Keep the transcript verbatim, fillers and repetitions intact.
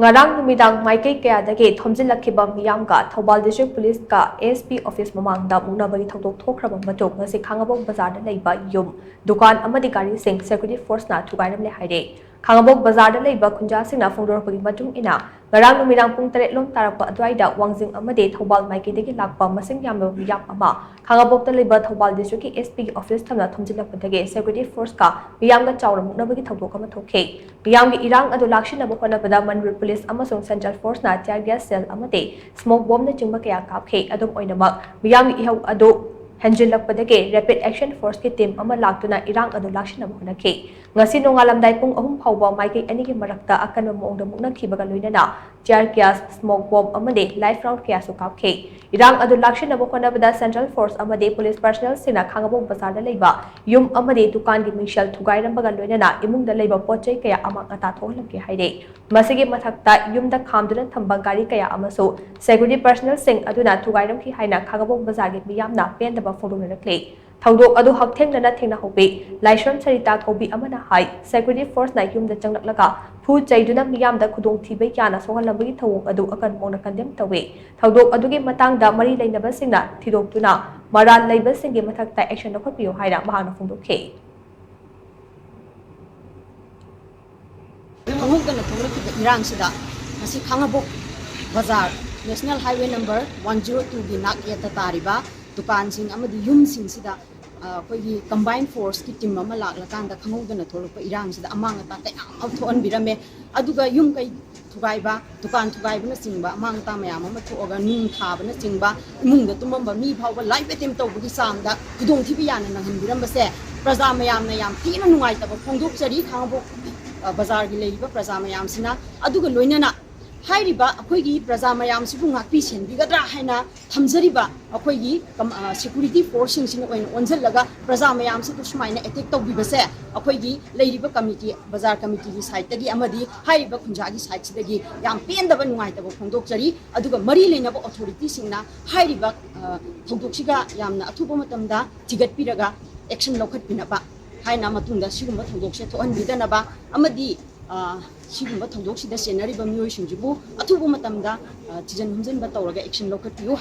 ꯉꯔꯥꯡ ꯅꯨꯃꯤꯗꯥꯡ ꯃꯥꯏꯀꯩ ꯀꯌꯥꯗꯒꯤ ꯊꯣꯝꯖꯤꯜꯂꯛꯈꯤꯕ ꯃꯤꯌꯥꯝꯒ ꯊꯧꯕꯥꯜ District Police ꯀ S P Office ꯃꯃꯥꯡꯗ ꯃꯨꯛꯅꯕꯒꯤ ꯊꯧꯗꯣꯛ ꯊꯣꯛꯈ꯭ꯔꯕ ꯃꯇꯨꯡ, ꯉꯁꯤ ꯈꯥꯉꯕꯣꯛ ꯕꯖꯥꯔꯗ ꯂꯩꯕ ꯌꯨꯝ, ꯗꯨꯀꯥꯟ ꯑꯃꯗꯤ ꯒꯥꯔꯤꯁꯤꯡ Security Force ꯅ ꯊꯨꯒꯥꯏꯔꯝꯂꯦ ꯍꯥꯏꯔꯦ꯫ ꯈꯥꯉꯕꯣꯛ ꯕꯖꯥꯔꯗ ꯂꯩꯕ ꯈꯨꯟꯖꯥꯁꯤꯡꯅ ꯐꯣꯡꯗꯣꯔꯛꯄꯒꯤ ꯃꯇꯨꯡ ꯏꯟꯅ, ꯉꯔꯥꯡ ꯅꯨꯃꯤꯗꯥꯡ ꯄꯨꯡ ꯇꯔꯦꯠ ꯂꯣꯝ ꯇꯥꯔꯛꯄ ꯑꯗꯨꯋꯥꯏꯗ ꯋꯥꯡꯖꯤꯡ ꯑꯃꯗꯤ ꯊꯧꯕꯥꯜ ꯃꯥꯏꯀꯩꯗꯒꯤ ꯂꯥꯛꯄ ꯃꯁꯤꯡ ꯌꯥꯝꯂꯕ ꯃꯤꯌꯥꯝ ꯑꯃ ꯈꯥꯉꯕꯣꯛꯇ ꯂꯩꯕ ꯊꯧꯕꯥꯜ District ꯀꯤ S P ꯒꯤ office ꯊꯪꯅ ꯊꯣꯝꯖꯤꯜꯂꯛꯄꯗꯒꯤ Security Force ꯀ ꯃꯤꯌꯥꯝꯒ ꯆꯥꯎꯅ ꯃꯨꯛꯅꯕꯒꯤ ꯊꯧꯗꯣꯛ ꯑꯃ ꯊꯣꯛꯈꯤ꯫ ꯃꯤꯌꯥꯝꯒꯤ ꯏꯔꯥꯡ ꯑꯗꯨ ꯂꯥꯛꯁꯤꯟꯅꯕ ꯍꯣꯠꯅꯕꯗ ꯃꯅꯤꯄꯨꯔ Police ꯑꯃꯁꯨꯡ Central Force ꯅ tear gas shell ꯑꯃꯗꯤ smoke bomb ꯅꯆꯤꯡꯕ ꯀꯌꯥ ꯀꯥꯞꯈꯤ꯫ ꯑꯗꯨꯝ ꯑꯣꯏꯅꯃꯛ, ꯃꯤꯌꯥꯝꯒꯤ ꯏꯍꯧ ꯑꯗꯨ ꯍꯦꯟꯖꯤꯜꯂꯛꯄꯗꯒꯤ Rapid Action Force ꯀꯤ team ꯑꯃ ꯂꯥꯛꯇꯨꯅ ꯏꯔꯥꯡ ꯑꯗꯨ ꯂꯥꯛꯁꯤꯟꯅꯕ ꯍꯣꯠꯅꯈꯤ꯫ ꯉꯁꯤ ꯅꯣꯡꯉꯥꯜꯂꯝꯗꯥꯏ ꯄꯨꯡ ꯑꯍꯨꯝ ꯐꯥꯎꯕ ꯃꯥꯏꯀꯩ ꯑꯅꯤꯒꯤ ꯃꯔꯛꯇ ꯑꯀꯟꯕ ꯃꯑꯣꯡꯗ ꯃꯨꯛꯅꯈꯤꯕꯒ ꯂꯣꯏꯅꯅ tear gas, smoke bomb ꯑꯃꯗꯤ live round ꯀꯌꯥꯁꯨ ꯀꯥꯞꯈꯤ꯫ ꯏꯔꯥꯡ ꯑꯗꯨ ꯂꯥꯛꯁꯤꯟꯅꯕ ꯍꯣꯠꯅꯕꯗ Central Force ꯑꯃꯗꯤ Police personnel ꯁꯤꯡꯅ ꯈꯥꯉꯕꯣꯛ ꯕꯖꯥꯔꯗ ꯂꯩꯕ ꯌꯨꯝ ꯑꯃꯗꯤ ꯗꯨꯀꯥꯟꯒꯤ ꯃꯤꯡꯁꯦꯜ ꯊꯨꯒꯥꯏꯔꯝꯕꯒ ꯂꯣꯏꯅꯅ ꯏꯃꯨꯡꯗ ꯂꯩꯕ ꯄꯣꯠ ꯆꯩ ꯀꯌꯥ ꯑꯃꯥꯡ ꯑꯇꯥ ꯊꯣꯛꯍꯜꯂꯝꯈꯤ ꯍꯥꯏꯔꯤ꯫ ꯃꯁꯤꯒꯤ ꯃꯊꯛꯇ, ꯌꯨꯝꯗ ꯈꯥꯝꯗꯨꯅ ꯊꯝꯕ ꯒꯥꯔꯤ ꯀꯌꯥ ꯑꯃꯁꯨ Security personnel ꯁꯤꯡ ꯑꯗꯨꯅ ꯊꯨꯒꯥꯏꯔꯝꯈꯤ ꯍꯥꯏꯅ ꯈꯥꯉꯕꯣꯛ ꯕꯖꯥꯔꯒꯤ ꯃꯤꯌꯥꯝꯅ ꯄꯦꯟꯗꯕ ꯐꯣꯡꯗꯣꯛꯅꯔꯛꯂꯤ꯫ ꯊꯧꯗꯣꯛ ꯑꯗꯨ ꯍꯛꯊꯦꯡꯅꯅ ꯊꯦꯡꯅꯍꯧꯋꯤ꯫ ꯂꯥꯏꯁ꯭ꯔꯝ ꯁꯔꯤꯇꯥ ꯀꯧꯕꯤ ꯑꯃꯅ ꯍꯥꯏ, Security Force ꯅ ꯌꯨꯝꯗ ꯆꯪꯂꯛꯂꯒ ꯐꯨ ꯆꯩꯗꯨꯅ ꯃꯤꯌꯥꯝꯗ ꯈꯨꯗꯣꯡꯊꯤꯕ ꯌꯥꯅ ꯁꯣꯛꯍꯜꯂꯝꯕꯒꯤ ꯊꯧꯑꯣꯡ ꯑꯗꯨ ꯑꯀꯟꯕ ꯃꯑꯣꯡꯗ condemn ꯇꯧꯏ꯫ ꯊꯧꯗꯣꯛ ꯑꯗꯨꯒꯤ ꯃꯇꯥꯡꯗ ꯃꯔꯤ ꯂꯩꯅꯕꯁꯤꯡꯅ ꯊꯤꯗꯣꯛꯇꯨꯅ ꯃꯔꯥꯜ ꯂꯩꯕꯁꯤꯡꯒꯤ ꯃꯊꯛꯇ action ꯂꯧꯈꯠꯄꯤꯌꯨ ꯍꯥꯏꯅ ꯃꯍꯥꯛꯅ ꯐꯣꯡꯗꯣꯛꯈꯤ꯫ ꯈꯪꯍꯧꯗꯅ ꯊꯣꯛꯂꯛꯈꯤꯕ ꯏꯔꯥꯡꯁꯤꯗ ꯉꯁꯤ ꯈꯥꯉꯕꯣꯛ ꯕꯖꯥꯔ, National Highway number one zero two ꯒꯤ ꯅꯥꯛ ꯌꯦꯠꯇ ꯇꯥꯔꯤꯕ ꯗꯨꯀꯥꯟꯁꯤꯡ ꯑꯃꯗꯤ ꯌꯨꯝꯁꯤꯡꯁꯤꯗ, ꯑ, ꯑꯩꯈꯣꯏꯒꯤ combined force ꯀꯤ team ꯑꯃ ꯂꯥꯛꯂꯀꯥꯟꯗ ꯈꯪꯍꯧꯗꯅ ꯊꯣꯛꯂꯛꯄ ꯏꯔꯥꯡꯁꯤꯗ ꯑꯃꯥꯡ ꯑꯇꯥ ꯀꯌꯥ ꯑꯃ ꯊꯣꯛꯍꯟꯕꯤꯔꯝꯃꯦ꯫ ꯑꯗꯨꯒ ꯌꯨꯝ ꯀꯩ ꯊꯨꯒꯥꯏꯕ, ꯗꯨꯀꯥꯟ ꯊꯨꯒꯥꯏꯕꯅꯆꯤꯡꯕ ꯑꯃꯥꯡ ꯑꯇꯥ ꯃꯌꯥꯝ ꯑꯃ ꯊꯣꯛꯑꯒ ꯅꯨꯡ ꯊꯥꯕꯅꯆꯤꯡꯕ, ꯏꯃꯨꯡꯗ ꯇꯨꯝꯃꯝꯕ ꯃꯤ ꯐꯥꯎꯕ life attempt ꯇꯧꯕꯒꯤ ꯆꯥꯡꯗ ꯈꯨꯗꯣꯡꯊꯤꯕ ꯌꯥꯅ ꯅꯪꯍꯟꯕꯤꯔꯝꯕꯁꯦ ꯄ꯭ꯔꯖꯥ ꯃꯌꯥꯝꯅ ꯌꯥꯝ ꯊꯤꯅ ꯅꯨꯡꯉꯥꯏꯇꯕ ꯐꯣꯡꯗꯣꯛꯆꯔꯤ ꯈꯥꯉꯕꯣꯛ, ꯑ, ꯕꯖꯥꯔꯒꯤ ꯂꯩꯔꯤꯕ ꯄ꯭ꯔꯖꯥ ꯃꯌꯥꯝꯁꯤꯅ꯫ ꯑꯗꯨꯒ ꯂꯣꯏꯅꯅ ꯍꯥꯏꯔꯤꯕ ꯑꯩꯈꯣꯏꯒꯤ ꯄ꯭ꯔꯖꯥ ꯃꯌꯥꯝꯁꯤꯕꯨ ꯉꯥꯛꯄꯤ ꯁꯦꯟꯕꯤꯒꯗ꯭ꯔꯥ ꯍꯥꯏꯅ ꯊꯝꯖꯔꯤꯕ ꯑꯩꯈꯣꯏꯒꯤ ꯀꯝ-, ꯑ, security force ꯁꯤꯡꯁꯤꯅ ꯑꯣꯏꯅ ꯑꯣꯟꯁꯤꯜꯂꯒ ꯄ꯭ꯔꯖꯥ ꯃꯌꯥꯝꯁꯤꯕꯨ ꯁꯨꯃꯥꯏꯅ attack ꯇꯧꯕꯤꯕꯁꯦ ꯑꯩꯈꯣꯏꯒꯤ ꯂꯩꯔꯤꯕ committee, ꯕꯖꯥꯔ committee ꯒꯤ side ꯇꯒꯤ ꯑꯃꯗꯤ ꯍꯥꯏꯔꯤꯕ ꯈꯨꯟꯖꯥꯒꯤ side ꯁꯤꯗꯒꯤ ꯌꯥꯝ ꯄꯦꯟꯗꯕ, ꯅꯨꯡꯉꯥꯏꯇꯕ ꯐꯣꯡꯗꯣꯛꯆꯔꯤ꯫ ꯑꯗꯨꯒ ꯃꯔꯤ ꯂꯩꯅꯕ authority ꯁꯤꯡꯅ ꯍꯥꯏꯔꯤꯕ, ꯑ, ꯊꯧꯗꯣꯛꯁꯤꯒ ꯌꯥꯝꯅ ꯑꯊꯨꯕ ꯃꯇꯝꯗ ꯊꯤꯒꯠꯄꯤꯔꯒ action ꯂꯧꯈꯠꯄꯤꯅꯕ ꯍꯥꯏꯅ ꯃꯇꯨꯡꯗ ꯁꯤꯒꯨꯝꯕ ꯊꯧꯗꯣꯛꯁꯦ ꯊꯣꯛꯍꯟꯕꯤꯗꯅꯕ ꯑꯃꯗꯤ ꯑ, ꯁꯤꯒꯨꯝꯕ ꯊꯧꯗꯣꯛꯁꯤꯗ ꯆꯦꯟꯅꯔꯤꯕ ꯃꯤꯑꯣꯏꯁꯤꯡꯁꯤꯕꯨ ꯑꯊꯨꯕ ꯃꯇꯝꯗ, ꯑ, ꯊꯤꯖꯤꯟ ꯍꯨꯝꯖꯤꯟꯕ ꯇꯧꯔꯒ action ꯂꯧꯈꯠꯄꯤꯌꯨ